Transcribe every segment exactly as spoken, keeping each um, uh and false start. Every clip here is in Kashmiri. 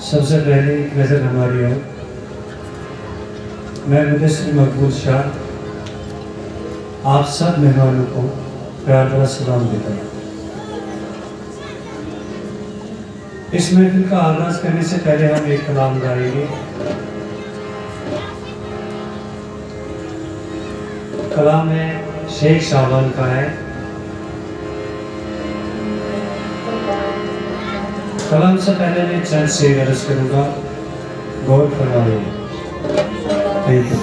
سب سے پہلے ایک نظر ہماری اور میں مدثر مقبول شاہ آپ سب مہمانوں کو پیار بھرا سلام دیتا ہوں۔ اس محفل کا آغاز کرنے سے پہلے ہم ایک کلام گائیں گے۔ کلام ہے، شیخ شعبان کا ہے۔ کلام سے پہلے میں چند شعر عرض کروں گا، غور فرمائیے۔ Thank you.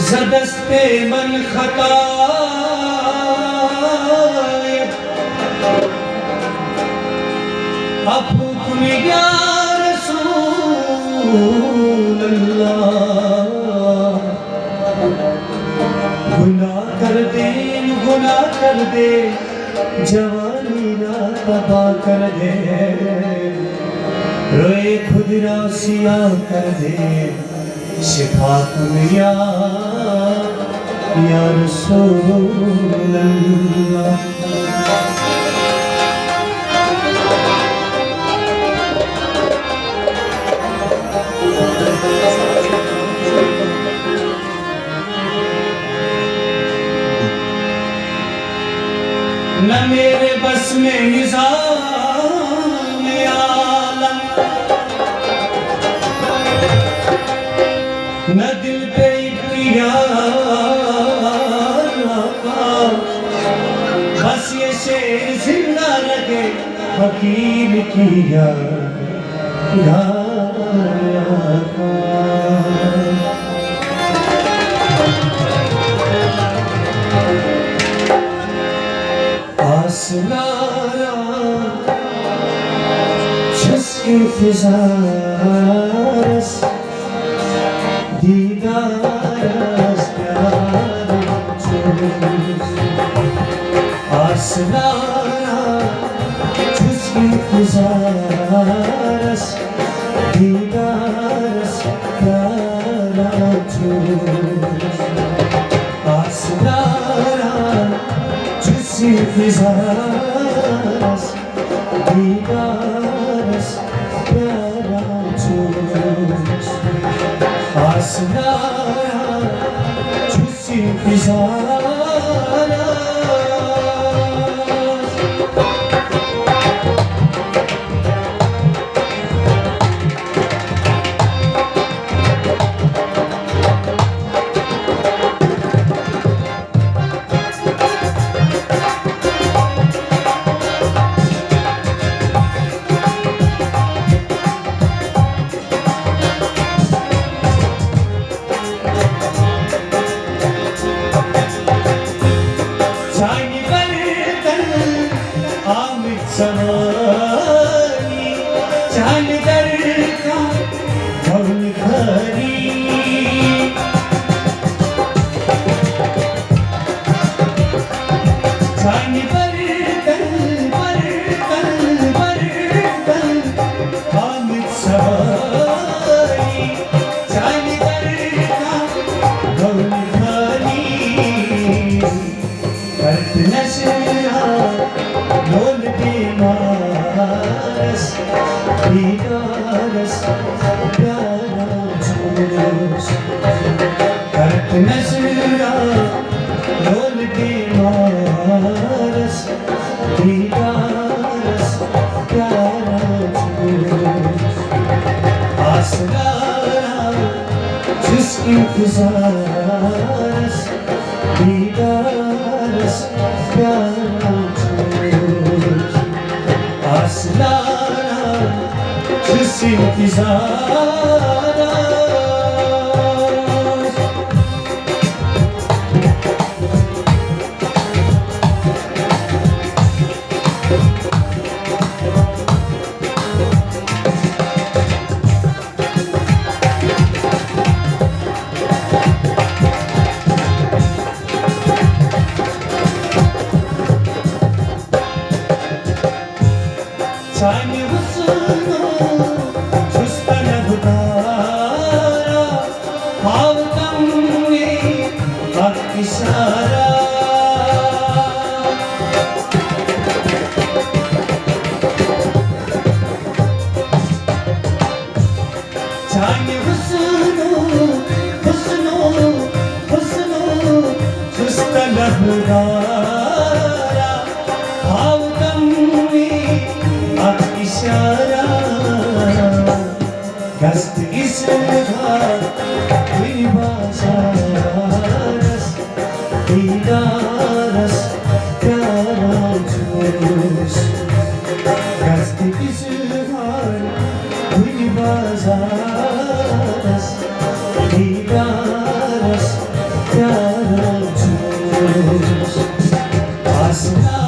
زدست من خطای، عفو کن یا رسول الله. گناه کردیم، گناه کرده، جوانی را تباه کرده، روی خود را سیاه کرده، شفا کن یا، یا رسول الله. نه میرے بس میں نظام عالم، نه دل پہ اختیار آقا، بس یہ شعر زندہ رہے فقیر کی یاد. آسنارا چھُس انتظارس، دیدارس پیاران چھُس. آسنارا چھُس انتظارس، دیدارس پیاران چھُس. آسنارا چھُس انتظارس، دیدارس پیاران چھُس. آسنارا چھُس انتظارس. کرت نظرا لول بیمارس، دیدارس پیاران چھُس۔ آسرا چھُس انتظارس، دیدارس پیاران چھُس۔ آسرا چھُس انتظارس۔ چانہِ حُسنُک چھُس طلبگارا، ہاو تمنے اکھ اشارہ۔ چانہِ حُسنُک، حُسنُک، حُسنُک چھُس طلبگارا، ہاو تمنے اکھ اشارہ۔ گژھ تہٕ اظہار کُنہِ بازارس، دیدارس پیاران چھُس۔ گژھ تہٕ اظہار کُنہِ بازارس، دیدارس پیاران چھُس۔ آسرا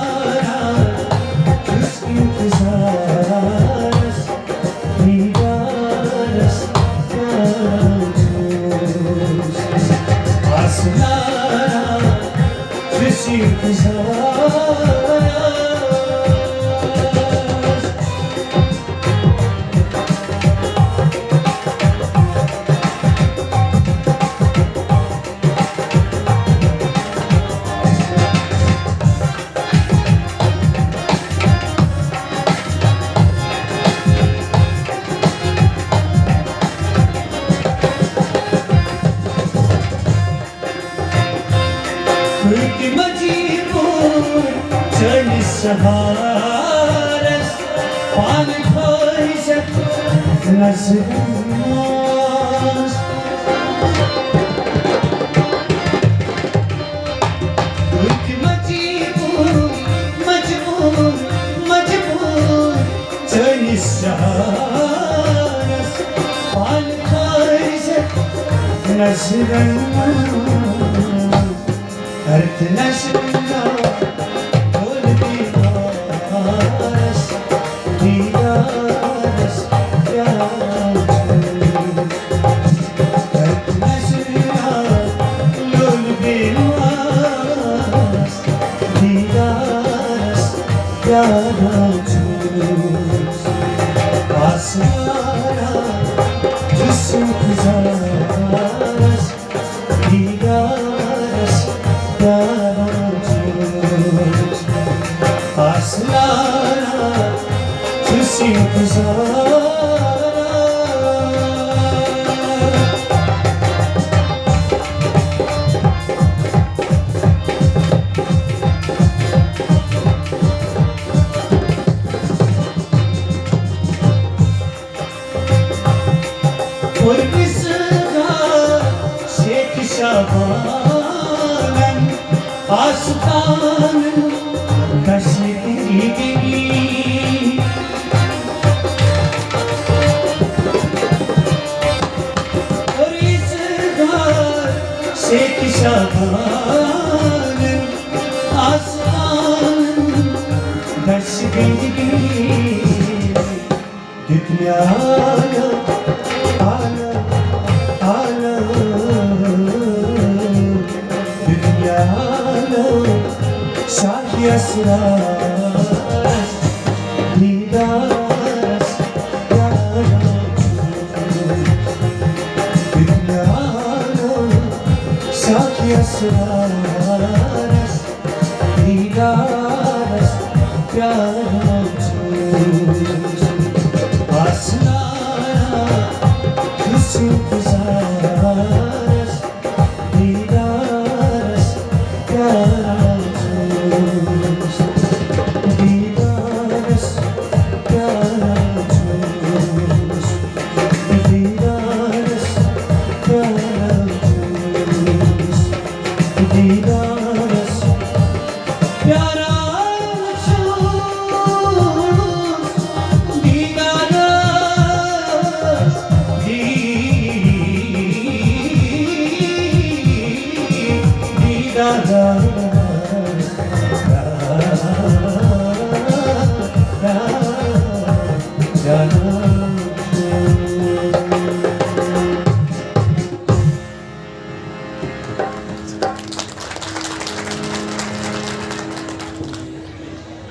چھُس انتظارس، دیدارس پیاران چھُس۔ آسرا چھُس انتظارس۔ کۭتۍ مجبوٗر چٲنِس شہارس، پانہٕ کھٲلِتھ نظرن منٛز۔ کۭتۍ مجبوٗر، مجبوٗر، مجبوٗر چٲنِس شہارس، پانہٕ کھٲلِتھ نظرن منٛز۔ کرت نظرا لول بیمارس، دیدارس پیاران چھُس۔ کرت نظرا لول بیمارس، دیدارس پیاران چھُس۔ آسرا چھُس انتظارس، دیدارس پیاران چھُس۔ آسرا چھُس انتظارس۔ کوٚر مےٚ سٲرا شیخ شابانن آستانن کشمیری۔ کوٚر مےٚ سٲرا شیخ شابانن آستانن کشمیری۔ دیُت مےٚ عالم، عالم، عالم۔ دیُت مےٚ عالم شاہی اسرار۔ دیدارس پیاران چھُس۔ دیُت مےٚ عالم شاہی اسرار۔ دیدارس پیاران چھُس۔ آسرا چھُس انتظارس، Ada